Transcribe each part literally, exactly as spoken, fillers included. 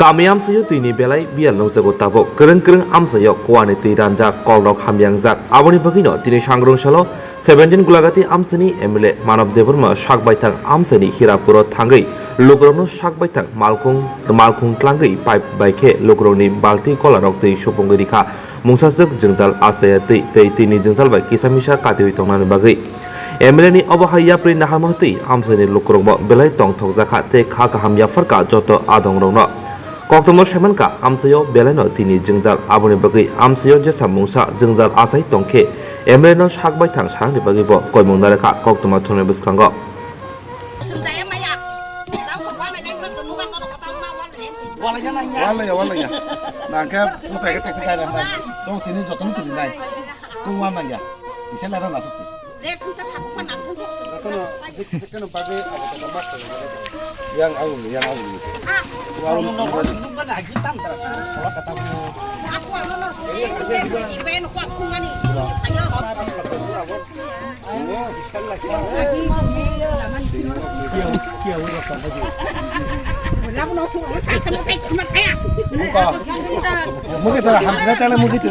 Kami amchaio twini belai biyal nukjago tabuk. Kwrwng kwrwng amchaio kuani twi ranjak, kolrok hamyangjak. Aboni bagwino tini sangrung salo seventeen Gulagati amchaini M L A Manav Debbarma sak baithang amchaini Hirapuro thangwi lukurokno sak baithang malkhung, malkhung tlangwi pipe bai khe lukurokni balti kolarok twi supungwi rikha. Mungsaswk jwngjal achaya twi tei tini jwngjal bai kisa misa katiwi tongnani bagwi M L A ni obo hai yapri naharma twi amchaini lukurokbo belai tongthokjakha tei kha kaham yapharkha joto adongrokno. Koktwma saimankha amchaio belaino tini jwngjal, aboni bagwi amchaio jesa mungsa jwngjal achai tongkhe M L A no sak baithang sanani bagwibo koimung narwkha koktwma thumni bwskango. Walaya, walaya. Nangkhe pusa khe tekse kaya nang. Tong tini jotono tini nai. Tong wan nang ya. Bisa lara nasuk si. Jotono jik jik kano bagwi abo to mat to. Yang au ni, yang au ni. Aku anu no. Iben kuat kumani. Ayo. Mugi tara hamsina tala mugi tu.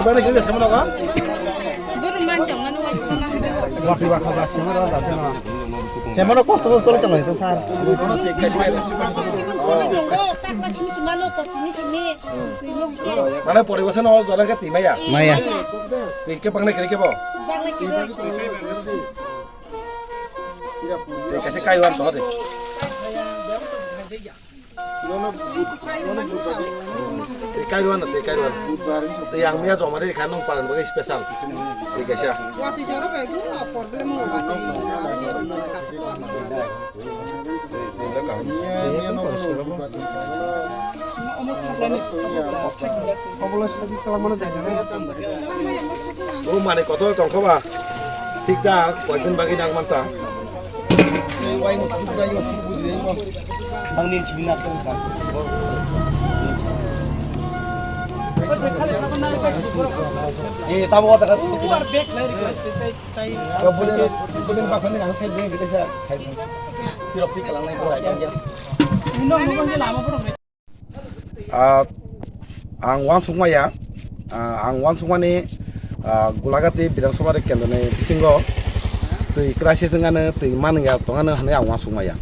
Ibani kiri sama naga? Wakil wakil sama naga. Semana kosto kosto le tong lai sar. Mane poribesan o jole ke twi maya. Maya. Twi ke pangne kiri ke bo. Twi kaise kaiwan to de. Twi kaiwan, twi kaiwan. Twi ang miya joma de kha nong paran bagai special. Twi kaisa. O mane kotor tongkho ba. Thik da, koidin bagwi nang manta. Ang ni simi na tong ka. Eh, tabo ta ka. Yo, boleh, boleh bakal ni nang side ni kita sa. Hirok ti kalang nai ko. Ah, ang uansukmaya, ah, ang uansukmani, ah, Gulagati Bidhan Sabha ni kendro ni bisingo twi crisis wngano, twi manwya tongano hwnwi ang uansukmaya.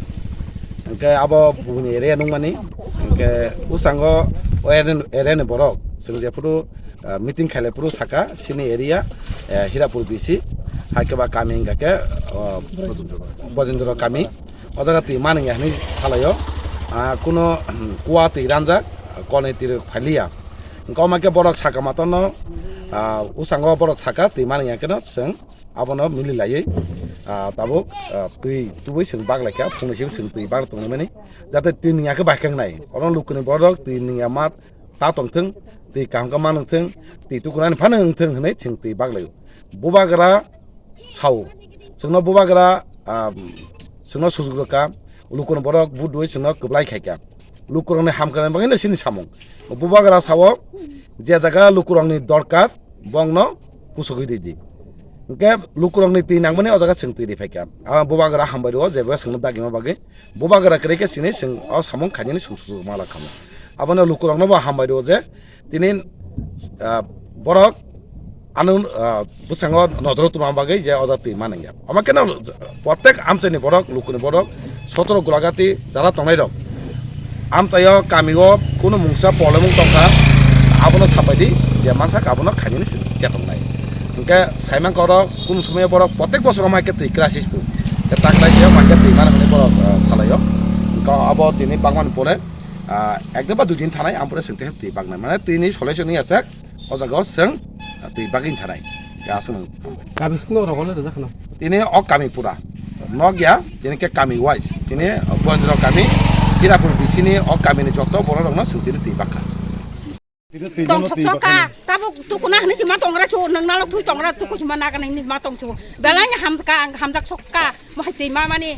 Hwnkhe abo buini area nungmani, hwnkhe bwskango o area ni, area ni borok chwng jephuru, ah, meeting khailai phuru saka chini area, eh, Hirapur B C, hai khe ba kami hwnkha khe, oh, Bojendra kami. O jaga twi manwng ya hinwi salaio. Ah, kuno, hmm, kua twi ranjak, kolni twi rok phailiya. Wngkha omo khe borok saka matano, ah, bwskango borok saka twi manwng ya kheno chwng abono mili laiwi, ah, tabuk, ah, twi tubui chwng bak laikha, phungni simi chwng twi bak tongmani. Jate twi nungya khe bai khe wngnai. Oro lukuni borok twi nungya ma ta tongthwng, twi kaham khe ma nungthwng, twi tukunani phano wngthwng hinwi chwng twi bak laio. Bubagra sao. Chwngno bubagra, ah, chwngno sujuk rwkha, lukurok borok budui chwngno kwplai khaikha. Lukurokni hamkrai bagwino chini samung. Bubagra sao, je jaga lukurokni dorkar, bongno kusugwi ridi. Hwnkhe lukurokni twi nangmani o jaga chwng twi riphaikha. Ah, bubagra hambai rwo, jeba chwngno dagima bagwi. Bubagra kwrwi khe chini chwng o samung khainani chwng sujuk mala khamu. Abono lukurokno bo hambai rwo je tini, ah, borok ano, ah, bwskango nodoro tongma bagwi je o jaga twi manwngya. Omo kheno protek amchaini borok, lukuni borok, sotoro Gulagati jara tongnai rok. Amchaio kamio kunu mungsa polemung tongkha, abono sapaidi je mansak abono khainani chwng chetoknai. Hwnkhe saimankha oro kunu somoyo borok protek bosoro mai khe twi crisis bo. Khe taklai se mai khe twi mano hwnwi borok, ah, salaio. Hwnkhe abo tini bangmani pore, ah, ek din ba dui din thanai, ampore chwng twi baknai. Mane twini solution wngya sak, o jaga o chwng, ah, twi bagwi thanai. Khe aswk nang. Kabi sukno rogole rwjak khna. Tini o kami pura. Nokya, tini khe kami wise. Tini Bondro kami, Hirapur B C ni o kamini joto borok rokno chwng tini twi bakha. Tongthok soka, tabuk tukuna hwnwi sima tongra chu, nwng nalok thui tongra tuku sima naga nini ma tong chu. Belai ni hamka, hamjak soka, mo hai twi ma mani.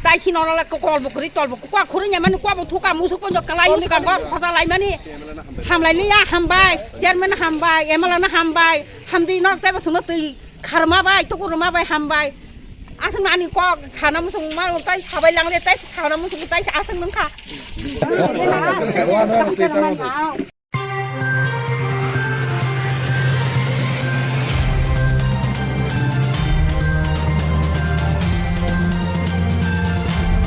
Tai sino role ko kol bukri tol buk kwa khuri nya mani kwa bu thuka musu ko jok kalai musu ka gor khoja lai mani. Hamlai liya hambai, chairman hambai, M L A na hambai, hamdi nok tai ba suno twi. Kharma bai, tukurma bai, hambai. Aswk nani kok sana musung ma tai sabai lang de, tai sana musung tai aswk nung kha.